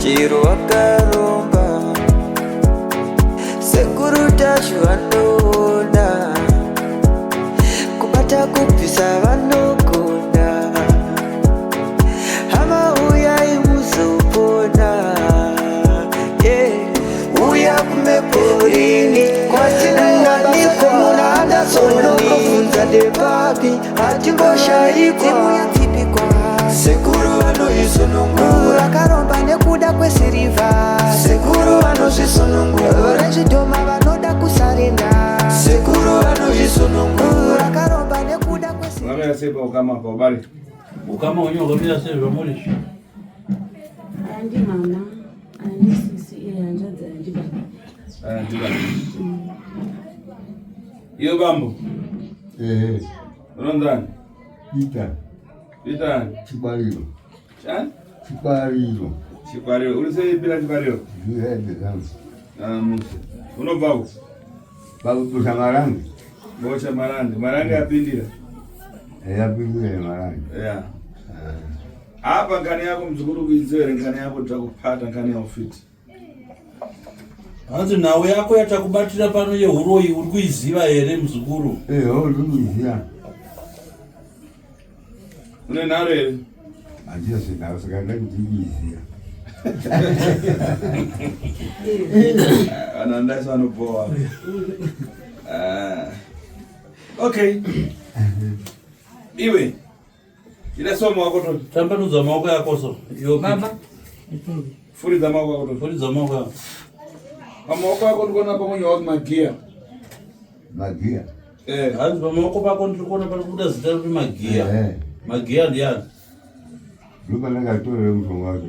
Chero wakaromba Sekuru Tashu vanoona Kubata kubvisa vanogona Hama uyai muzopona yeah. Uya kumeporini kwatinowanikwa muna Anderson ndepapi hatimboshaikwa Sekuru vanoisunungura vakaromba nekuda kwesirivha Sekuru vanozvisunungura vezvidhoma vanoda kusarenda Sekuru vanozvisunungura vakaromba nekuda kwesirivha Vakamira sei paukama paubari? Ukama wenyu wakamira sei zvamuri izvi? Andi mama, andi sisi, iye hanzvadzi andi baba. Andi baba. Iyo bambo. Eh. Unonzani? Peter. Peter. Chibariro. Chani? Chibariro. Chibariro. Uri sei Peter Chibariro? Zvihede zangu. Ah, musi. Unobva ku? Pakubusha marangi. Bocha marangi. Marangi yapindira. Eh, yapindira marangi. Yeah. Apa nkani yako mzukuru kuidziwa here nkani yako takupata nkani yaufiti. Hanzi nhau yako yatakubatira pano yehuroyi uri kuiziva here muzukuru? Eho, uri kuiziva. Une nharo here? Handina zvenharo saka ndakuti kuiziva. Vanhu vandaisi vanobhowa. Ah. Okay. Iwe. Ida so maoko to. Tambanudza maoko yako so. Iwe Baba. Furidza maoko ako to. Furidza maoko yako. Pamaoko ako ndikuona pakunyorwa kuti magiya. Magiya. Eh. Hanzi pamaoko pako ndiri kuona pari kubuda zita rekuti magiya. Eh. Magiya ndiyani? Ndopandakatorera mushonga wacho.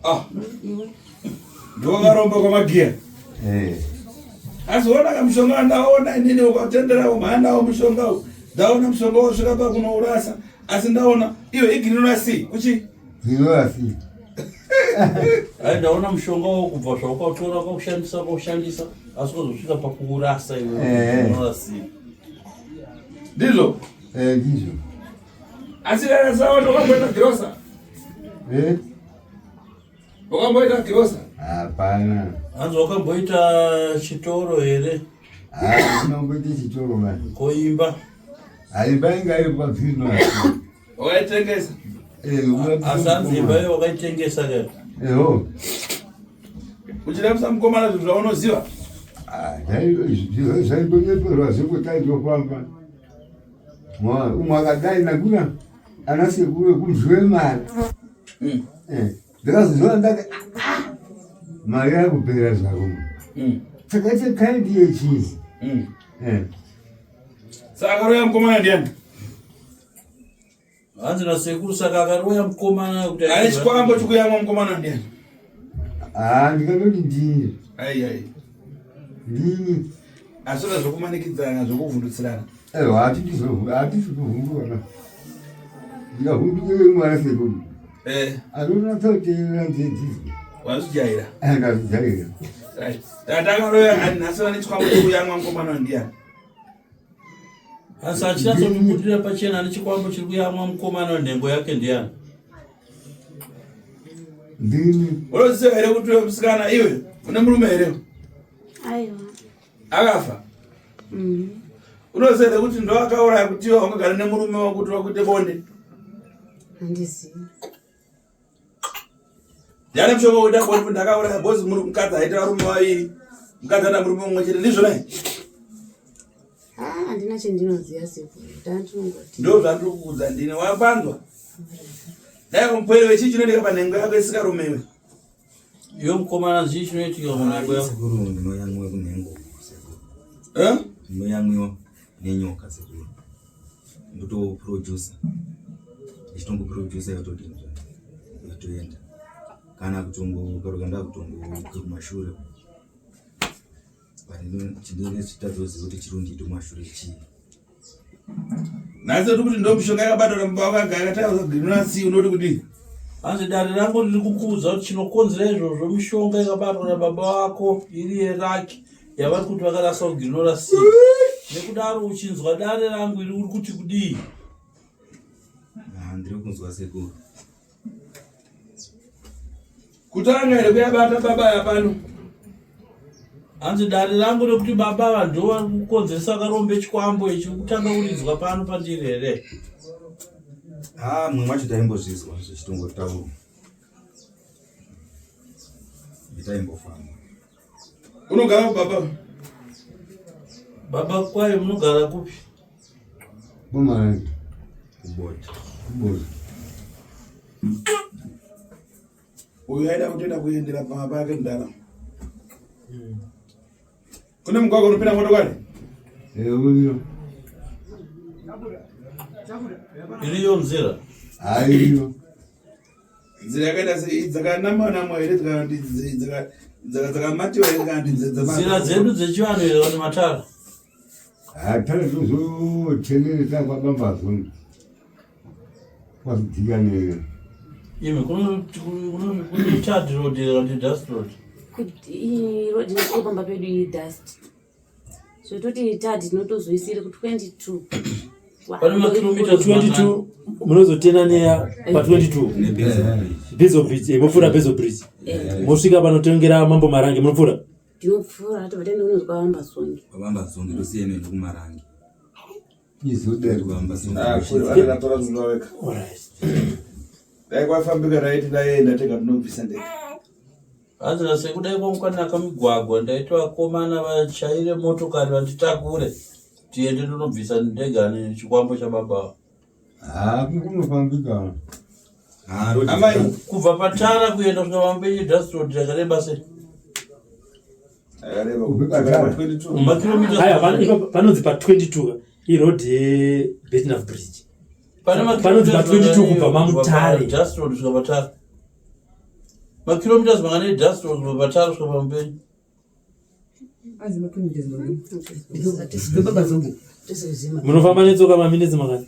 Ah. Ndokaromba kwamagiya. Eh. Asi wona kamushonga ndaona inini ukatendera umhanda mushonga uyu. Ndaona mushonga wasvika pakunourasa asi ndaona iyo iginora si kuchi Ginora si. Ai ndaona mushonga wo kubva zvaukatora kwakushandisa kwakushandisa asi ukazosvika pakuurasa iwe Eh. ginora si. Ndizvo. Eh, ndizvo. Asi dai sawa ndokamboita girosa. Eh? Wakamboita girosa? Hapana. Hanzi wakamboita chitoro here? Ah, ndinomboita chitoro mani. Koimba. Haimba inga iri pabvino. Wakaitengesa? Eh, asi hanzi imba iyo wakaitengesa ke? Eho. Uchirevesa mukomana zvinhu zvaunoziva? Ah, zvaindonyeperwa zvekuti aindofamba. Umwe akadai nakuna ana sekuru ekumzviwe mari. Eh, ndakazoziva ndati ah, ah, mari yakupera zvako. Saka iche kind yechii? Eh. Saka akaroya mukomana ndiani? Hanzi nasekuru saka akaroya mukomana kuti Ane chikwambo chikuyamwa mukomana ndiani? Ah, ndikatoti ndini. Ai ai. Ndini. Asi una zvokumanikidzana zvokuvhundutsirana. Aiwa, hatisi kuvhunduka. Ndikavhundukire mwana sekuru. Eh. Anonatsa kuteerera nzedzidzo. Wazvijaira. Eh, ndazvijaira. Right. Tata akaroya nhasi vane chikwambo chekuyamwa mukomana ndiani? Asi achinyatsotibudira pachena ane chikwambo chiri kuyamwa mukomana wenhengo yake ndiani? Ndini. Unoziva here kuti uyo musikana iwe une murume here? Aiwa. Akafa? Mm. Unoziva here kuti ndo akauraya kuti iwe ungagara nemurume wako kuti wakuite bonde? Handizivi. Ndiani mushonga wekuita bonde kuti ndakauraya bozi mukadzi aita varume vaviri. Mukadzi ana murume mumwe chete ndizvo nai? Ah, handina chendinoziva sekuru. Ndandinongoti. Ndo zvandiri kukuudza ndini wapanzwa. Dai mupwere wechii chinoitika panhengo yako isikarumewe. Iwe mukomana zvii chinoitika kunhengo yako? Sekuru ndinoyamwiwa kunhengo sekuru. Eh? Ndinoyamwiwa nenyoka sekuru. Ndotoproducer. Ndichitongoproducer yotodini yotoenda. Kana kutongo ndakutongo kumashure. But chinenge chitadzoziva kuti chiri kundiita kumashure chii. Nhasi uri kuti ndo mishonga yakabatwa nababa vako agara akataura unoti kudii? Hanzi dare rangu riri kukuudza kuti chinokonzera izvozvo mishonga yakabatwa nababa vako iri yeraki yavari kuti vakarasa kuginora c nekudaro uchinzwa dare rangu iri uri kuti kudii? Ah, ndiri kunzwa sekuru. Kutanga here kuyabata baba yapano? Hanzi dare rangu rekuti baba ava ndivo vari kukonzeresa karombe chikwambo ichi kutanga kuridzwa pano pandiri here? Ha, mumwe macho taimbozvizwa zvichitongotaurwa. Nditaimbofamba. Unogara baba? Baba kwaye munogara kupi? Kumarange. Kubota. Kubota. Uyu aida kutoenda kuendera pama pake mdara. Kune mugwagwa unopinda motokari? Eh, uriyo. Iriyo nzira. Hayi iriyo. Nzira yakaita sei dzakanamwa namwa here kana kuti dzakamatiwa here kana kuti nzira dzedu dzechivanhu here kana matara? Hatara tozocheneresa kwabamba zoni. Kwazidzika ne Imi kune chad road here kana kuti dust road? Kuti road inosvika pamba pedu iyi dust. Zvototi tadi tinotozoisire ku 22. Pane makilomita 22 munozotena neya pa 22 Bezo Bridge eh, mopfuura Bezo Bridge mosvika panotongera Mambo Marange munopfuura Tinopfuura tobva taenda kunonzi kwavamba Zonge. Kwavamba Zonge tosiya inoenda kuMarange. Izodai Kwavamba Zonge. Ah, kuri vanakatora zvinhu vaveka. Alright. Dai kwafambika raiti daienda tega tinobvisa ndege. Hanzi nasekudai kwangu migwagwa ndaiti vakomana vachaire motokari vanditakure tiende ndonobvisa ndega nechikwambo chababa. Haa kunofambika. Ah, road Amai Kubva patara kuenda kusvika pamberi dust road yakareba sei? yakareba Kubva kusvika patara. pa 22. Makilomita Aya, panonzi pa 22 iroad yeBetnaf Bridge. Pane Panonzi pa 22 kubva maMutare. Dust road kusvika patara. Makilometers mangani dust road kubva patara kusvika pamberi? Munofamba netsoka maminitsi mangani?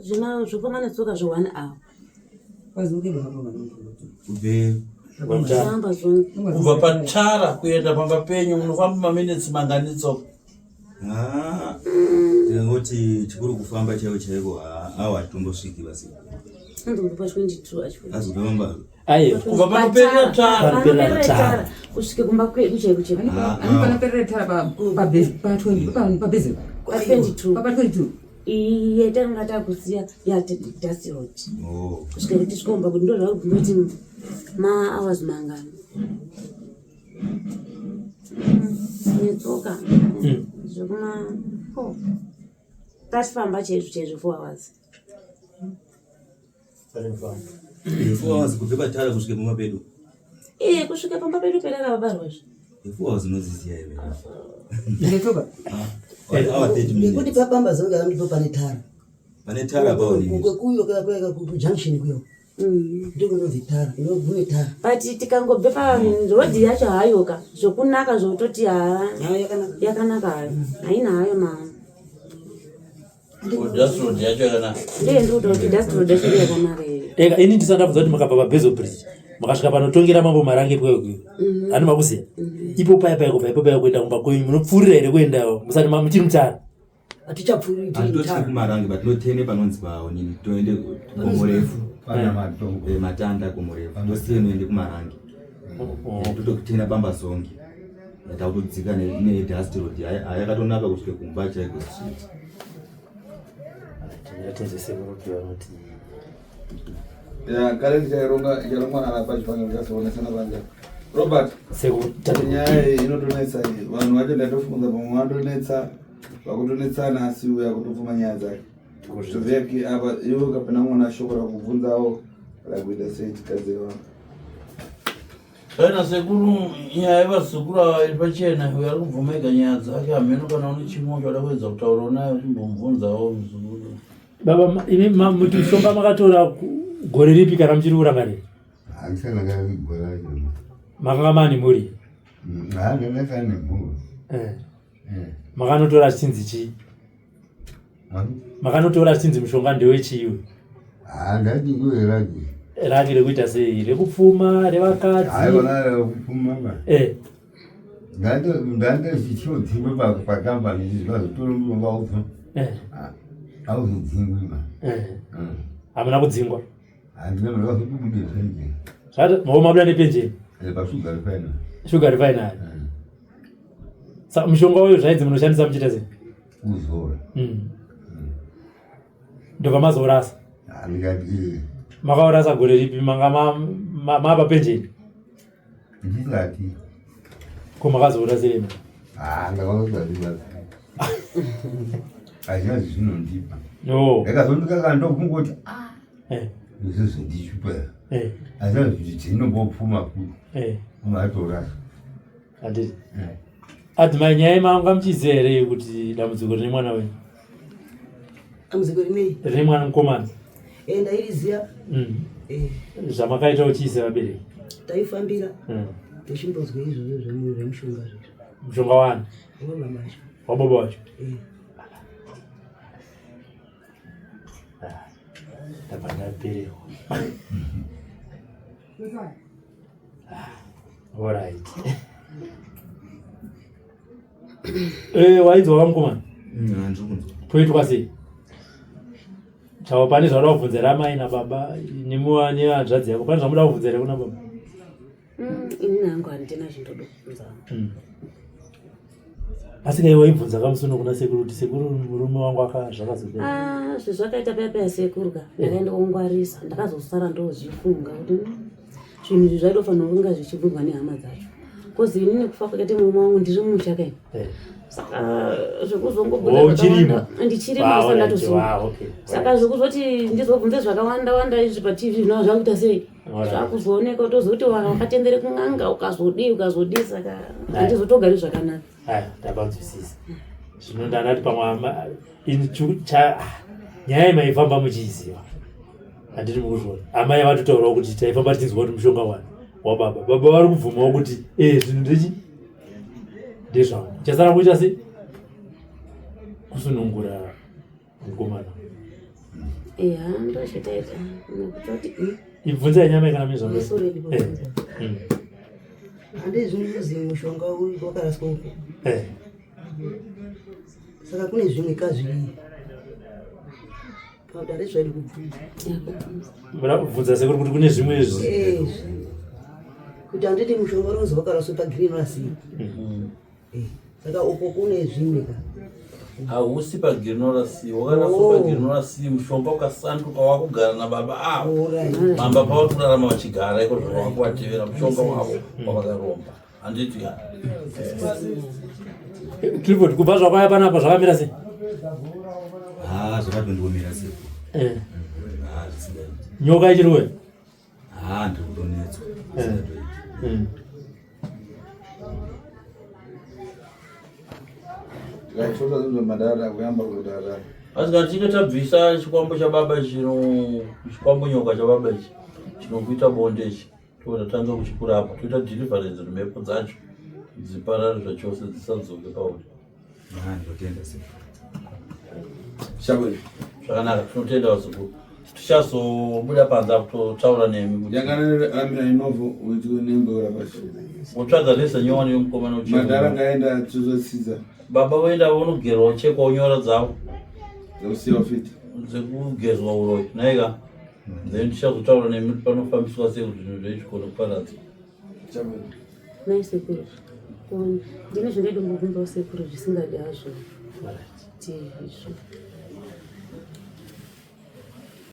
Zvima zvofamba netsoka zve 1 hour. Kubve Kubva Mutare. Famba Zonge. Kubva patara kuenda pamba penyu munofamba maminitsi mangani tsoka? Ah, tinongoti chikuru kufamba chaiko chaiko awa hatimbosviki basi. Hanzi kubva pa 22 achipfuura. Azobva pamba Aiwa. Kubva panoperera tara. Panoperera tara. Kusvike kumba kwedu chaiko chaiko. Panoperera tara pa 22 Pa 22. pa 22 Iye tanga takusiya ya dust road. Oh. Kusvika kuti tisvike kumba kuti ndo zvauri kuti ma hours mangani. Netsoka. Zvekuma 4. Tatifamba chaizvo chaizvo 4 hours. 4 hours kubve patara kusvike pamba pedu. Iye kusvika pamba pedu pedakabarwa izvi. 4 hours unoziziya iwe. ndetsoka One hour 30 Nekuti minutes. papamba Zonge ndipo pane tara. Pane tara paoni. Kuyo kuya kujunction kuyo. Ndiko kunonzi tara, ndokune tara. But tikangobve paroad yacho hayoka zvokunaka zvototi haa Hayo yakanaka. yakanaka hayo haina hayo ma Dust road yacho yakanaka. ndiye ndikuta kuti dust road yacho ndiyo yakanaka iyo Eka ini ndisandabvunza kuti makabva paBezo Bridge makasvika panotongera Mambo Marange pweyo kuyo. Hani makuziya. Ipo paya paya kubva ipo paya kuenda kumba kwenyu munopfuurira here kuenda musati muchiri mutara. Hatichapfuuri tiri Hatitosviki tara. kumarange but tinotene panonzi paonini toende gomo refu. Pana matongo. Eh, matanda gomo refu. Tosiye noende kumarange. Totokutena pamba Zonge. Takutodzika ne dust road. Yakatonaka kusvike kumba chaiko street. Ya kare tichaironga icharongwa nana pachifaniro chazoonesa panja. Robert, Sekuru tati nyaya iyi inotonetsa iyi. Vanhu vacho ndatofunga pamwe vanonetsa vakutonetsana asi uya kutopfuma nyaya dzake. Zvoveki apa iwe ukapinda mwana shoko rakubvunzawo rakuita sei tikadzi vanhu. Kana sekuru nyaya yevazukuru ava iri pachena uyo ari kubvuma ega nyaya dzake hameno kana une chimwe chauda kuedza kutaura naye uchimbomubvunzawo muzukuru. baba imi muti mushonga makatora gore ripi kana muchiri kurangarira? Handisanaka gora racho. Makanga mani muri? Handanaka nemhuri. Eh. Makanotora chichinzi chii? Makanotora chichinzi mushonga ndewechiiwe? Handati nguveraki. Raki rekuita sei? Rekupfuma, revakadzi? Haikona rekupfuma ba. Eh. Ndandozvichiodzingwe pakambani izvi vazotora mushonga ubva. Eh. Auzodzingwi ma. Eh. Hamuna kudzingwa? Handina mwana vazotobude zvenje. Zvati mabuda nepenjeni. Eh, pasugar refinery. Sugar refinery. Saka mushonga uyu zvainzi munoshandisa muchiita sei? Kuzora. Ndobva mazourasa. Ah, ndikati eh. Makaurasa gore ripi manga mapa penjeni? Ndisati. Ko makazourasirei? Ah, ndakazourasira. Hazvina zvinondipa. No. Ndakazondikaka ndokungoti ah. Eh. Izvo zvindishupa. Eh. Hazvina zvinombopfuma futi. Eh. Unoatorasa. Handiti. Adzimai nyaya manga muchiziva here kuti dambudziko rine mwana wenyu? Dambudziko rinei? Rine mwana mukomana. Eh, ndairiziya. Eh. Zvamakaita uchiisa vabereki? Taifambira. Tichimbozwa izvozvo zvemushonga zvezvo. Mushonga wani? Wababa wacho. Wababa wacho? Eh. Ndabva ndapererwa. Alright. Eh, wainzwa vamukomana? Handiri kunzwa. Poitwa sei? Chavo pane zvauda kubvunza here amai nababa nemuwa nehanzvadzi yako pane zvamuda kubvunza here kuna baba? Ini hangu handina zvindoda kubvunza. Asi kai waibvunza kamusuno kuna sekuru kuti sekuru murume wangu aka zvakazodai. Ah, zvezvakaita paya paya sekuru ka ndakaenda kongwarisa ndakazosara ndozvifunga kuti zvinhu izvi zvaidofanira kunga zvichibvunzwa nehama dzacho kozi ini nekufa kwakaita murume wangu ndiri musha kai saka zvekuzongobuda Oh, uchirimo? ndichirimo Wow, ndisati alright, ndatosunga wow, okay, saka right. zvekuzoti ndizobvunze zvakawanda wanda izvi patv zvinova zvakuita sei Alright. zvakuzooneka utozoti wakatendere kun'anga ukazodii ukazodii saka handizotogari zvakanaka. Aya, ndapanzwisisa. Zvino ndandati pamwe ini nyaya iyi maifamba muchiiziva. Handiti mukuzviona. Amai vatotaurawo kuti taifamba tichinzwa kuti mushonga wani wababa. Baba vari kubvumawo kuti eh zvinhu ndechi ndezvangu. Chasara kuita sei? Kusunungura mukomana. Eya, ndochitaita nekutoti Ibvunzai nyama kana mune zvamunoda. Sorry, ndibvunze. Handei zvinozi mushonga uyu wakaraswa uko. Saka kune zvimwe kazvii. Padare zvaidi kubvunza. Muda kubvunza sekuru kuti kune zvimwe izvi. Eh. Kuti handiti mushonga unozi wakaraswa pagreen rasi. Saka uko kune zvimwe ka. Hausi paGrinora C, wakaraswa Oh. paGrinora C, mushonga ukasanduka wakugara nababa avo. Alright. Mamba pavari kurarama vachigara iko zvino wakuvatevera mushonga wavo wavakaromba. Handiti ya. Clifford, kubva zvakwaya panapa zvakamira sei? Ah, zvakatondiomera sekuru. Eh. Ah, zvisingaiti. Nyoka ichiri kuuya? Ah, ndiri kutonetswa. Eh. Zvisingatoiti. Tikachota zvinhu madara kuyamba kudara. Asi kana tichinge tabvisa chikwambo chababa chino chikwambo nyoka chababa ichi chinokuita bonde ichi tobva tatanga kuchikurapa toita deliverance mhepo dzacho dziparare zvachose dzisadzoke pauri. Ah, ndinotenda sekuru. Shabwe. Zvakanaka, tinotenda vazukuru. Tichazobuda panze apo totaura nemi kuti Yakanamira inovo uitwe nembeura pashi. wotsvaga reza nyowani yomukomana ucheka. Madhara ngaenda tizotsidza. Baba voenda vonogerwa uchekwa nyora dzavo Dzekusiya ufiti. dzekugezwa uroyi naika then tichazotaura nemi kuti panofambiswa sei kuti zvinhu zvenyu zvikone kuparadzwa. Shabwe. Nai sekuru, ndine zvindaida kumbobvunzawo sekuru zvisingadi hazvo. Ti izvo.